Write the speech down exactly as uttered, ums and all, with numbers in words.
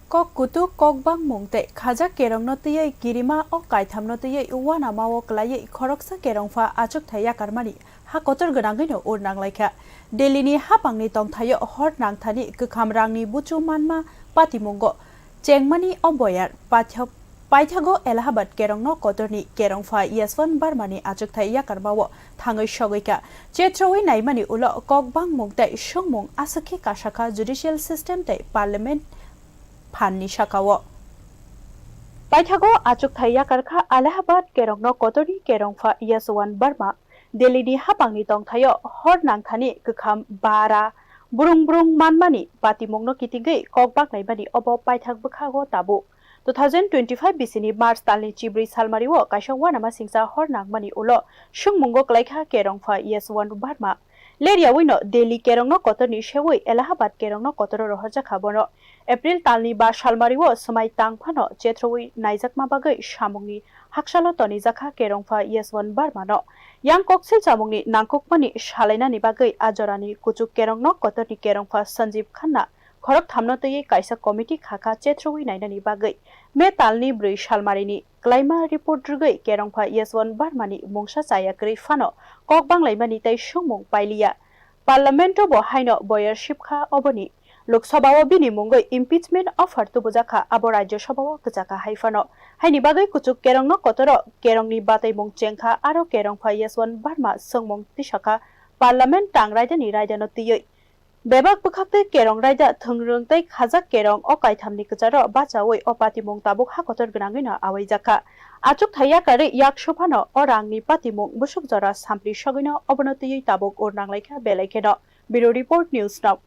Kok kutuk, kok bangmung tei khajak kerongno twiwi kirima o kaithamno twiwi uanamao kwlaiwi khoroksa kerongpha achukthai yakarmani ha kotor gwnangwino ur nanglaikha. Delhini hapangni tongthaio hor nangthani kwkham rangni buchu manma patimungo chengmani o boyar paithak-, paithago Allahabad kerongno kotorni kerongpha Yaswant Barmani achukthai yakarmao thangwi sogwikha. Chetrowi naimani ulo kok bangmung tei songmung aswk khe kasakha judicial system tei parliament phanni sakao. Paithago achukthai yakarkha Allahabad kerongno kotorni kerongpha Yaswant Barma. Delhini hapangni tongthaio hor nangthani kwkham bara brung brung manmani patimungno kitingwi kok baknaimani obo paithak bwkhago tabuk. Two thousand twenty-five bisini March talni chibrwi salmario kaisa uanama singcha hor nangmani ulo songmungo kwlaikha kerongpha Yaswant Barma. Leryaui no Delhi kerongno kotorni seui Allahabad kerongno kotoro rohorjakha bono. April talni ba salmario swmai tang phano chetroui naijakma bagwi samungni haksalo tonijakha kerongpha Yaswant Barmano. Yang koksil chamungni nangkukmani salainani bagwi a jorani kuchuk kerongno kotorni kerongpha Sanjeev Khanna khorok thamno twiwi kaisa committee khakha chetroui nainani bagwi. May talni brwi salmarini Klaima report rwgwi kerongpha Yaswant Barmani mungsa chaya kwrwi phano kok banglaimani tei songmung pailiya. Parliament-o bo haino boyar sipkha oboni. Lok Sabha-o bini mungwi impeachment offer tubujakha, abo Rajya Sabha-o kwchakha hai phano. Haini bagwi kuchuk kerongno kotoro kerongni bataimung chengkha, aro kerongpha Yaswant Barma songmung tisakha, Parliament tang raidani raidano twiwi. Bebak bwkhaktwi kerong raida thwngrwng tei khajak kerong o kaithamni kwcharo bachaui o patimung tabuk ha kotor gwnangwino awaijakha. Achukthai yakarwi yak suphano o rangni patimung bwswk jora sampli sogwino obono twiwi tabuk ur nanglaikha belai kheno. Bureau Report, News Now.